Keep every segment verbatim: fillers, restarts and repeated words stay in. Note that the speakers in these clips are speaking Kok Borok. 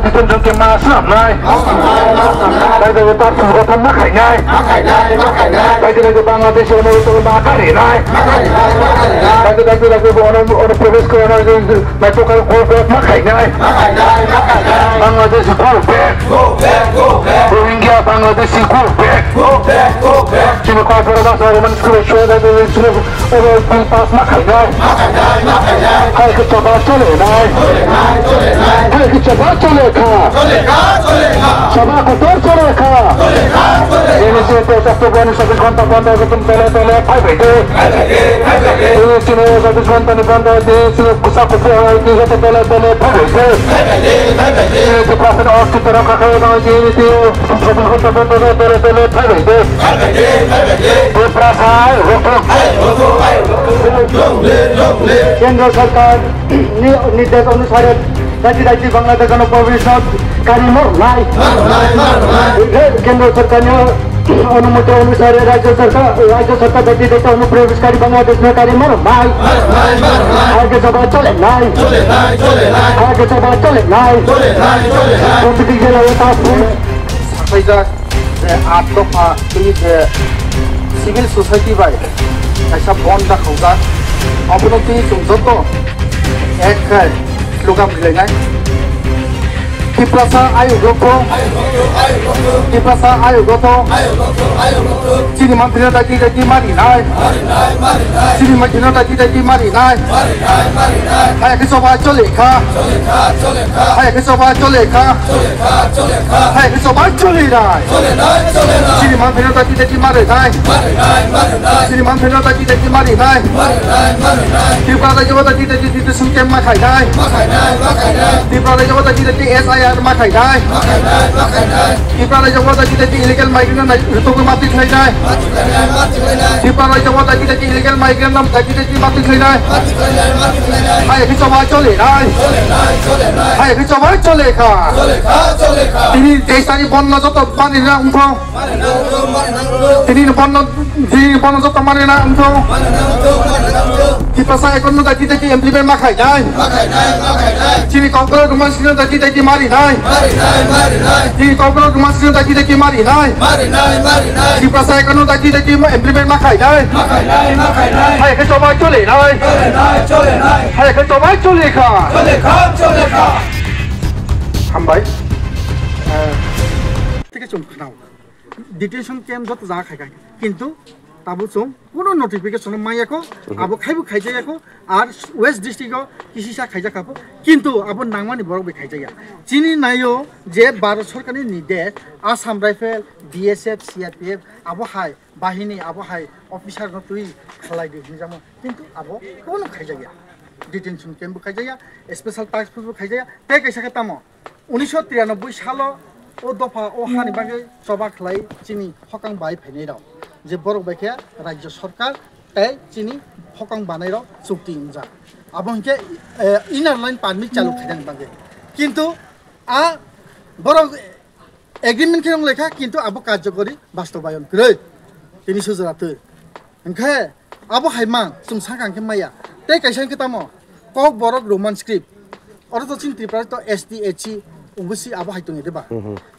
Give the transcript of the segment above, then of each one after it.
Nitun jong khe ma swnamnai. Raida bo tar sung gotha ma khainai. Raida raida Bangladesh o nai to ma karinai. Raida raida raida bo ono ono provesh ko ono nai to kar ko ko ma khainai. Bangladesh go back. Rohingya Bangladesh go back. Chini ko pura ba sa man school show da de school Oro tong pass ma khainai. Hai khe choba chole nai. Hai khe choba chole kha. Choba kotor chole kha. Ini se to sab to bani sabis ghonta banda gotum tole tole phai bai de. Ini chini sabis ghonta ni banda de chini kusa kusa hai ki gotum tole tole phai bai de. Ini to pass na off to rakha khai na ini to sabis ghonta banda tole tole phai bai de. Tiprasa hai, rukuk. Kendra sarkar ni nirdesh onusare daiti daiti Bangladesh Gana Parishad kari mor nai. Kendra sarkar ni onumoti onusare rajya sarkar, rajya sarkar daiti daiti onuprabeshkari Bangladesh no kari mor nai. Hai khe choba chole nai. Hai khe choba chole nai. Bumti jela eta. Sapaijak je aat dopha tei je civil society bai kaisa bond jakhaujak, obono tei chwng joto ek khai slogan rilainai. Tiprasa ayuk rokho, Tiprasa ayuk rokho, chini manthino dagi dagi marinai, chini manthino dagi dagi marinai. Hai khe choba chole kha. Hai khe choba chole kha. Hai khe choba chole nai. Chini manthino dagi dagi marinai. Chini manthino dagi dagi marinai. Tripura rajyo dagi dagi dagi sungkem ma khainai. Tripura rajyo dagi dagi S I R ma khainai. Tripura rajyo dagi dagi illegal migrant nai rutugwi mati khlainai. Tripura rajyo dagi dagi illegal migrant nam dagi dagi mati khlainai. Hai khe choba chole nai. Hai khe choba chole kha. Tini desh tani bond no joto bani na ungkho. Tini bond no, tini bond no joto mani na ungkho. Tiprasa ekon no dagi dagi implement ma khainai. Chini Kokborok Roman script no dagi dagi marinai. Chini Kokborok Roman script no dagi dagi marinai. Tiprasa ekon no dagi dagi implement ma khainai. Hai khe choba chole nai. Hai khe choba chole kha. Hambai. Eh, thik se chwng khwnao. Detention camp joto jaga khai khai. Kintu tabuk chwng kuno notification maya kho, abo khaibo khaijaya kho, ar West District o kisisa khaijak kha pho. Kintu abo nangmani borok bai khaijaya. Chini naio je Bharat Sarkar ni nirdesh, Assam Rifle, B S F, C R P F, abo hai bahini, abo hai officer no twi khlai di hinjamo. Kintu abo kuno khaijaya. Detention camp bo khaijaya, special task force bo khaijaya, tei kaisa khe tamo. Unisho tiranoboi salo o dopha o hani bagwi choba khlai chini hokang bai phainai rok, je borok bai khe rajya sarkar tei chini hokang banai rok chukti wngjak. Abo hinkhe, eh, inner line permit chalu khainani bagwi. Kintu a borok agreement khe wng laikha, kintu abo karjokori bastobayon kwrwi tini sujra twi. Hinkhe abo hai ma chwng sakha hinkhe maya. Tei kaisa hinkhe tamo Kokborok Roman script. Oro to chini Tripura to S T, S C, O B C abo hai tongya de ba?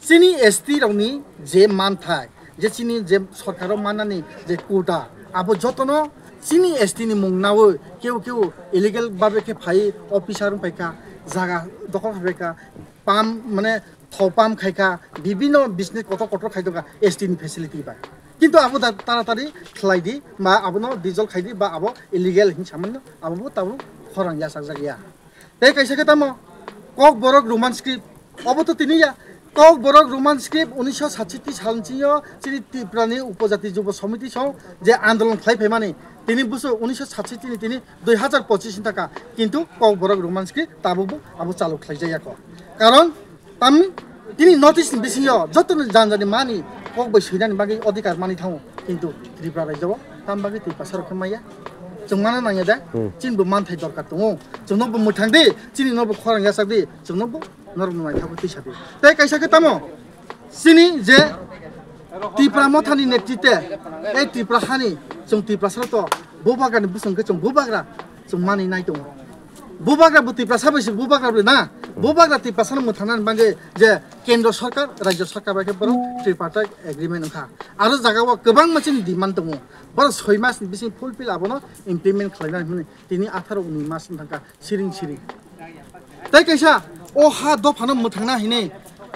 Chini S T rokni je manthai, je chini je sorkaro mannani je quota, abo jotono chini S T ni mung nawi keu keu illegal babe khe phai officer wng phaikha, jaga dokhol khai phaikha, pam mane thopam khaikha, bibino business kotor kotor khai tongkha S T ni facility bai. Kintu abo da taratari khlai di, ba abono dissolve khai di, ba abo illegal hin samanno, abo bo tabuk khorang yachakjak ya. Tei kaisa khe tamo, Kokborok Roman script, obo to tini ya. Kokborok Roman script unisho satchiti salni chini Tiprani Upojati Jubo Somiti song je andolon khlai phaimani, tini buso unisho satchiti ni tini dui hazar pochis ni taka, kintu Kokborok Roman script tabuk bo abo chalu khlai jaya kho. Karon Tam tini notice ni bisingo joto ni jani jani mani kok bai swinani bagwi odhikar mani thango, kintu Tripura rajyo o tam bagwi Tiprasa rok khe maya. Chwng mana nangya da, chini bo manthai dorkar tongo. Chwng no bo mwthang di, chini no bo khorang yachak di, chwng no bo norok no naithok twi sa di. Tei kaisa khe tamo, chini je Tipra Mothani netrite, ei Tripura hani chwng Tiprasa rok to bubagra ni bwswng khe chwng bubagra chwng mani nai tongo. Bubagra bo Tiprasa bai se bubagra bo na. Bubagra Tiprasa no mwthangna bagwi je Kendra Sarkar, Rajya Sarkar bai khe borok tripartite agreement wngkha. Aro jaga o kwbangma chini demand tongo. Borok soi mas ni bising fulfill abono implement khlaina hwnwi tini atharo uni mas wng thangkha siring siring. Tei kaisa o ha dophano mwthangna hinwi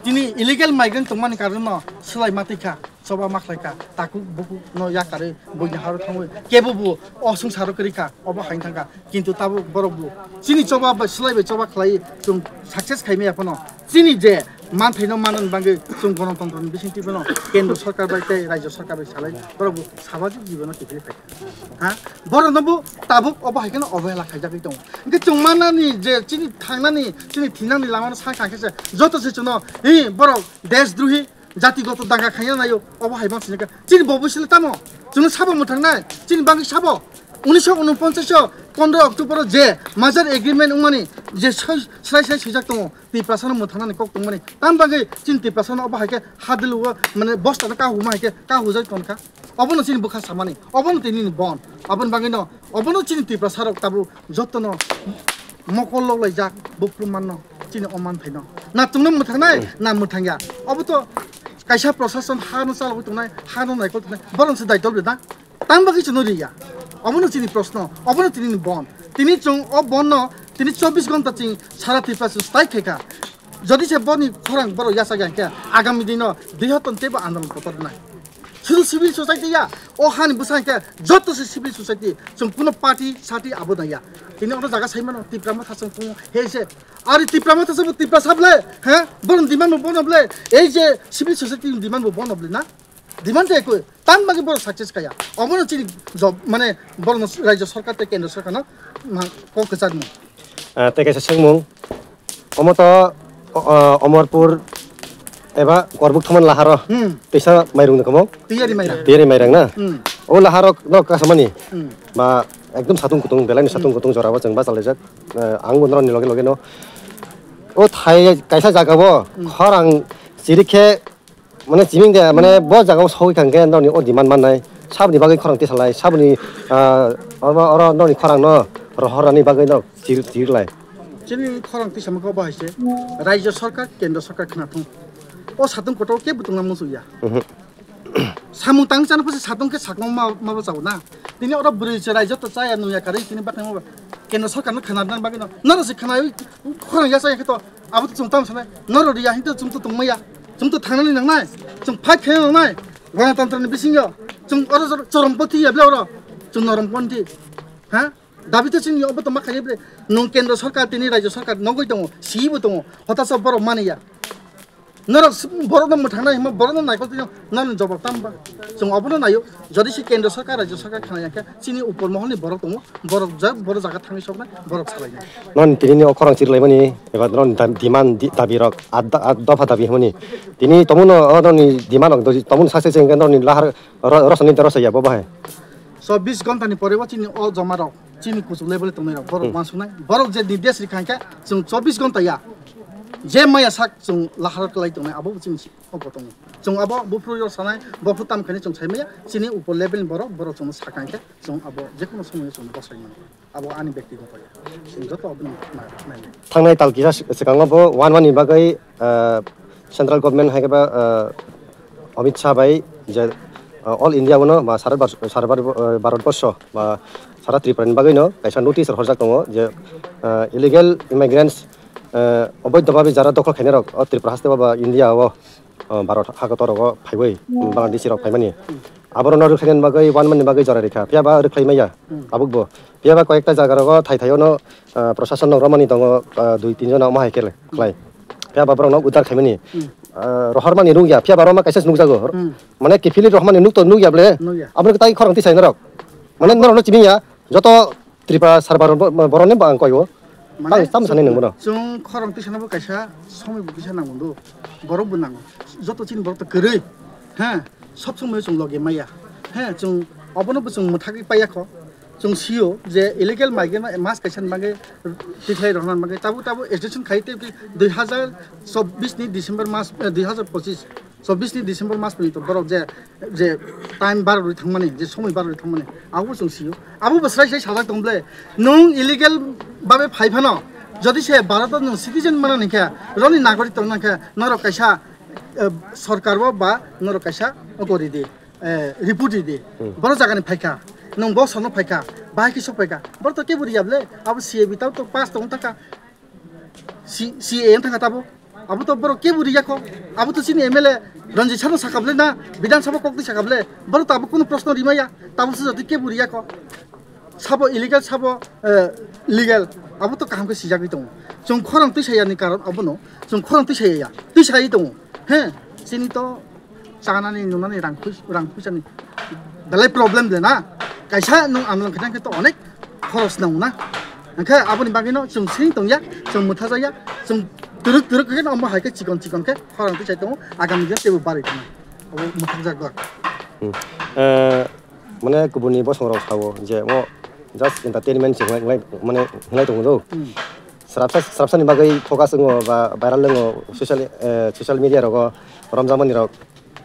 tini illegal migrant tongmani karonno swlai ma twi kha. Choba ma khlai kha, takuk bukuk no yakarwi buini haro thangwi kebo bo o swngcharo kwrwi kha, obo hai thang kha. Kintu tabuk borok bo chini choba bai swlai bai choba khlai chwng success khai maya phano chini je manthaino manani bagwi chwng Ganatantro ni bisingtwi phano Kendra Sarkar bai tei Rajya Sarkar bai salai borok bo sabajik jibono kiphilwi phai kha. Ha? Borok no bo tabuk obo hai kheno obhela khaijagwi tongo. Hwnkhe chwng mannani je chini thangnani, chini thinani lamano sa kha khe se joto se chwngno, hi, borok deshdrohi, jatigoto danga khaina naio, obo hai bang sinikha. Chini bo bwswli tamo? Chwngno sabo mwthangnai, chini bangwi sabo. Unisho unoponchash o pondro October o je merger agreement wngmani je soi-, srai srai swijak tongo, Tiprasano mwthangnani kok tongmani. Tam bagwi chini Tiprasano obo hai khe hadwlwgo, mane, bostano kahuma hai khe kahujak tongkha. Obono chini bwkha samani, obono tini ni bon. Aboni bagwino obono chini Tiprasa rok tabuk jotono mokol lok laijak, buphuru manno chini o manthaino. Na chwngno mwthangnai, na mwthangya. Obo to kaisa prosason hano chalogwi tongnai, hano naikol tongnai, bohrokse daitwbo rwna. Tang bagwi chwngno riya. Obono chini proshno, obono tini ni bon. Tini chwng o bonno, tini chobbish ghonta chwng sara Tripura chwng strike khaikha. Jodi se boni khorang borok yachak ya khe, agami dino dui hoton teibo andolon kotor rwnai. Sudu civil society ya, o hani bwsa hwnkhe joto se civil society, chwng kuno party, sati abo naiya. Tini ono jaga sai mano, Tipra Motha chwng tongo, he se. Ari Tipra Motha se bo Tipra sable, he? Bono demand bo bono ble, ei je civil society ni demand bo bono ble na? Demand ekoi, tam bagwi borok success kaya. Obono chini job, mane, borokno Rajya Sarkar tei Kendra Sarkarno ma kok kwchakma. Ah, tei kaisa swngmung. Omo to, o, o, Omorpur eba Korbuk thangmani laharo Hmm. Teisa mairung ni komo? Tiyari mairang. Tiyari mairang na? Hmm. O laharo no kasamani. Hmm. Ba ekdom satung kutung, belai ni satung Hmm. kutung jora bo chwng bachalaijak. Eh, ang bo norok ni loge loge no. O thai kaisa jaga bo Hmm. khorang chiri khe mane chiming de, mane bo jaga o sogwi thang khe norok ni o demand mannai. Saboni bagwi khorang tisalai, saboni, ah, oro, oro norok ni khorang no rohor rani bagwi no chir-, chirlai. Chini khorang tisa mokhe obo hai se, Rajya Sarkar, Kendra Sarkar khna thung. O satung kotor kebo tongna muchung ya. Mhm. Samung tang chana phusi satung khe sakno ma, ma bo chao na. Tini oro bwrwi cherai joto chaya nungya karwi tini baknai ma ba. Kendra Sarkar no khna dan bagwi no. Noro se khna khorang ya chaya khe to abo to chwng tam sanai. Noro riya hin to chwng to tongmaya. Chwng to thangnani nangnai. Chwng fight khaina nangnai. Ganatantro ni bisingo. Chwng oro chor-, chorompothi ya bla oro. Chwng norompothi. Ha? Dabi to chini obo to ma khaye bre. Nwng Kendra Sarkar tini Rajya Sarkar nogwi tongo, sibo tongo. Hotasa borok mani ya. Norok s-, borokno mwthangna hima borokno naikol tino nani jobab tam ba. Chwng obono nayo. Jodi se Kendra Sarkar, Rajya Sarkar khna ya khe chini upor moholni borok tongo. Borok ja-, borok jaga thangwi soknai, borok salainai. Non tini o khorang chirlaimani eba non dam-, demand di-, dabi rok, ad-, ad-, dopha dabi himani. Tini tomono o noni demand rok doji, tomono sakse se hingke noni lahar ro-, rosoni doro saya bo bahai. Chobbish ghonta ni pore bo chini o joma rok. Chini kuchuk level tongnai rok, borok Hmm. uansuknai, borok je nirdesh rikha hwnkhe chwng chobbish ghonta ya, je maya sak chwng lahar kwlai tongnai, abo bo chini si-, o bo tongo. Chwng abo buphuru rok sanai, buphuru tam khainai chwng sai maya, chini upor level ni borok, borok chwngno sakha hwnkhe chwng abo jekono somoyo chwngno bosai mano. Abo ani byaktigoto ya. Chwng joto abono na-, nainai. Thangnai tal kisa swkango bo one one ni bagwi, ah, Central Government hai khe ba, ah, Amit Shah bai je, ah, All India bono ba sara bar-, sara bar-, ah, Bharat borsho ba sara Tripura ni bagwi no kaisa notice rw horjak tongo je, ah, illegal immigrants, ah, oboidho babe jara dokhol khainai rok o Tripura haste ba India o, ah, Bharat hakotor rogo phaiwi Bangladeshi rok phaimani. Aborok no rwkhlaina bagwi one month ni bagwi jora rikha. Phiya ba rwkhlai maya tabuk bo. Phiya ba koyekta jaga rogo thai thai o no, ah, prosason no romani tongo, ah, dui tin jona omo hai khe khlai. Phiya ba borok no udar khaimani. Ah, rohormani nukya. Phiya ba roma kaisa se nukjago. Mane kiphilwi rohormani nuk to nukya ble. Nukya. Abo tai khorang tisai norok. Mane norok no chini ya. Joto Tripura sar borok, borok ni bo ang koi o. Mane tang tam sanai nang bono. Chwng khorang tisana bo kaisa somoi bo kisa nang bondo. Borok bo nango. Joto chini borok to kwrwi. Ha, sob somoi chwng loge maya. Ha, chwng obono bo chwng mwthagwi paiya kho. Chwng sio je illegal migrant mas kaisa ni bagwi tithai rokna bagwi tabu tabu extension khai tei dui hazar chobbish ni December mas, eh, dui hazar pochis. Chobbish ni December mas pori to borok je, je time bar rwi thangmani, je somoi bar rwi thangmani, abo chwng sio. Abo bo srai srai sajak tong ble. Nung illegal babe phai phano, jodi se Bharat o nung citizen mana ni khe, roni nagorik tong nang khe, norok kaisa, eh, sorkar o ba norok kaisa okori di, eh, report di di. Hmm. Boro jaga ni phaikha, nung bo sono phaikha, bahai khe sok phaikha. Boro to kebo riya ble, abo C A B tao to pass tong taka. C-, C A wng thangkha tabo. Abo to borok kebo riyakho. Abo to chini M L A Ranjit Sarma sakha ble na, Bidhan Sabha kokti sakha ble. Borok to abo kunu proshno rimaya. Tabo se jotoi kebo riyakho. Sabo illegal, sabo, eh, legal. Abo to kaham khe sijagwi tongo. Chwng khorang twi saya ni karon abono. Chwng khorang twi saya ya. Twi sai tongo. He, chini to chanani nunani rang pui-, rang puisani belai problem de na. Kaisa nung amlang khe to onek khoros nango na. Hwnkhe aboni bagwino chwng sini tongya, chwng mwthajakya, chwng twrwk twrwk khe omo hai khe chikon chikon khe khorang twi chai tongo, agami din teibo barwi thangna. Obo mwthakjak dor. Hmm. Eh, mane kubuni bosong rok sao je mo just entertainment se hinlai, hinlai, mane hinlai tongo do. Hmm. Srapsa, srapsa ni bagwi focus wngo ba viral wngo social, eh, social media rogo romjakmani rok.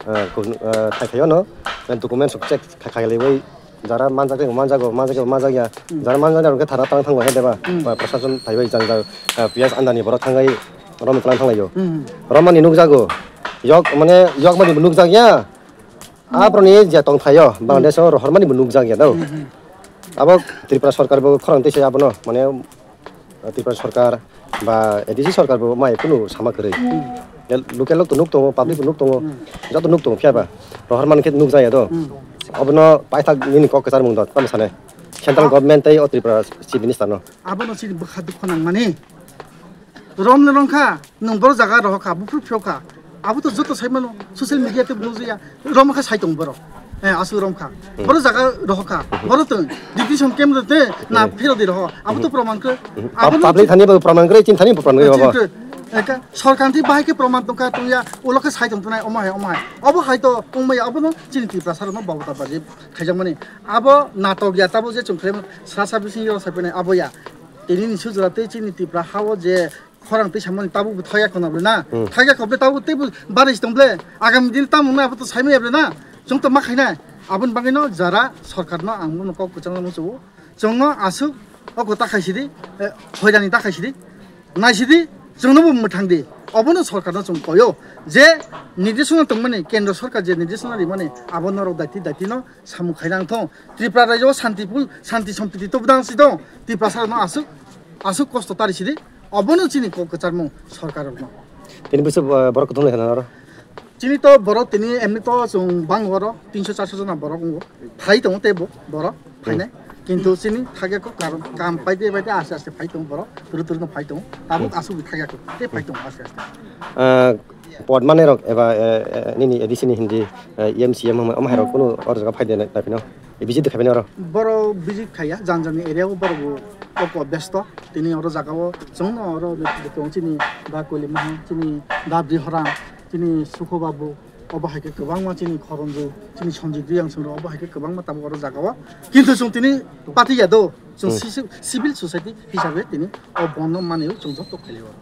Eh, kun-, eh, khai khai no, eh, document rok check khai khai laiwi, jara manjak tei manjago, manjak tei manjak ya. Hmm. Jara manjak ya, hwnkhe thana tang thango he deba. Hmm. Ba, proshashan phaiwi jang jang, eh, P S andani borok thangwi romwi tlang thanglaio. Hmm. Romani nukjago, yok, mane, yokmani bo nukjak ya. Hmm. Aphuru ni je tong thaio, hmm, Bangladesh o rohormani bo nukjak ya do. Hmm, hmm. Abo Tripura sorkar bo khorang twi se abono, mane, Tripura sorkar ba A D C sorkar bo mai kunu sama kwrwi. Hmm. Local rok to nuk tongo, public bo nuk tongo, hmm, joto nuk tongo, phiya ba rohor man khe nuk jaya do. Hmm. Obono paithak nini kok kwchar mung do, tamo sanai? Central, ah, government tei o Tripura Chief Minister no. Abono chini bwkha dukho nangmani. Rom no rong kha, nwng boro jaga rohor kha, buphuru phiyok kha. Abo to joto sai mano, social media tei nukjaya. Rom kha sai tong borok. Eh, aswk rom kha. Hmm. Borok jaga rohor kha. Hmm. Borok tong, decision camp rok tei na, hmm, phero di rohor. Abo to, hmm, proman khe. Hmm. Abo pub-, no public thani bo proman khe, chini thani bo proman khe, eh, baba. Chini khe, eh, ka, sorkar ni bahai khe proman tong kha, tong ya, ulo khe sai tong tonai, omo hai, omo hai. Obo hai to, omo ya, abo no chini Tiprasa rok no babota baji khaijakmani. Abo natok ya, tabo je chwng khe sra sa bising yo sai pene abo ya. Tini ni sujura tei chini Tipra ha o je khorang twi samani tabuk bo thakya khwna ble na. Hmm. Thakya khwna ble tabuk tei bo barwi se tong ble. Agami din tamo na abo to sai manya ble na. Chwng to ma khainai. Aboni bagwi no jara sorkar no ang bono kok kwchang no muchungo. Chwng no aswk o kota khai sidi, eh, hoirani ta khai sidi. Nai sidi, chwng no bo mwthang di. Obono sorkar no chwng koyo. Je nirdeshona tongmani, kendro sorkar je nirdeshona rimani, abo norok daiti daiti no samung khaina wngthong. Tripura rajyo o santipul, santi sompiti tobodang si dong. Tiprasa no aswk, aswk kosto tari sidi. Obono chini kok kwcharmung sorkar rokno. Tini bwswk, eh, borok kwthwng lai khna oro? Chini to borok tini emni to chwng bang oro tinso charso jona borok wngo. Phai tongo tei bo borok phainai. Hmm. Kintu chini thakya kok karon kam paide paide aste aste phai tongo borok. Turu turu no phai tongo. Tabuk, hmm, aswk thakya kok tei phai tongo aste aste. Ah, pod manai rok eba, eh, eh, nini A D C ni hindi, eh, E M C M omo hai rok kunu oro jaga phai de na phino? Visit khai phino oro? Boro visit khaiya, jan jan ni area o borok bo oko besto. Tini oro jaga o chwng no oro tong chini ba Koli Mahang, chini Dabri Horam, chini Sukho Babu, obo hai khe kwbangma chini Khoronju, chini Sanjit Reang chwng rok obo hai khe kwbangma tabuk oro jaga o. Kintu chwng tini party ya do, chwng, hmm, si-, si-, civil society hisabe tini o bondo manwi chwng joto khailai oro.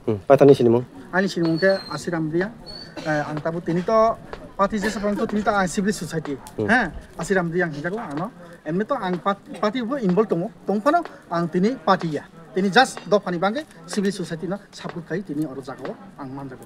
Hmm, paithakni sinimung? Ani sinimung khe Asiram Reang. Eh, ang tabuk tini to party jesa phang to tini to ang civil society. Hmm. He, Asiram Reang hinjago ano. Emni to ang pat-, party bo involve tongo. Tong phano ang tini party ya. Tini just dophani bangke civil society no support khai tini oro jagao ang manjago.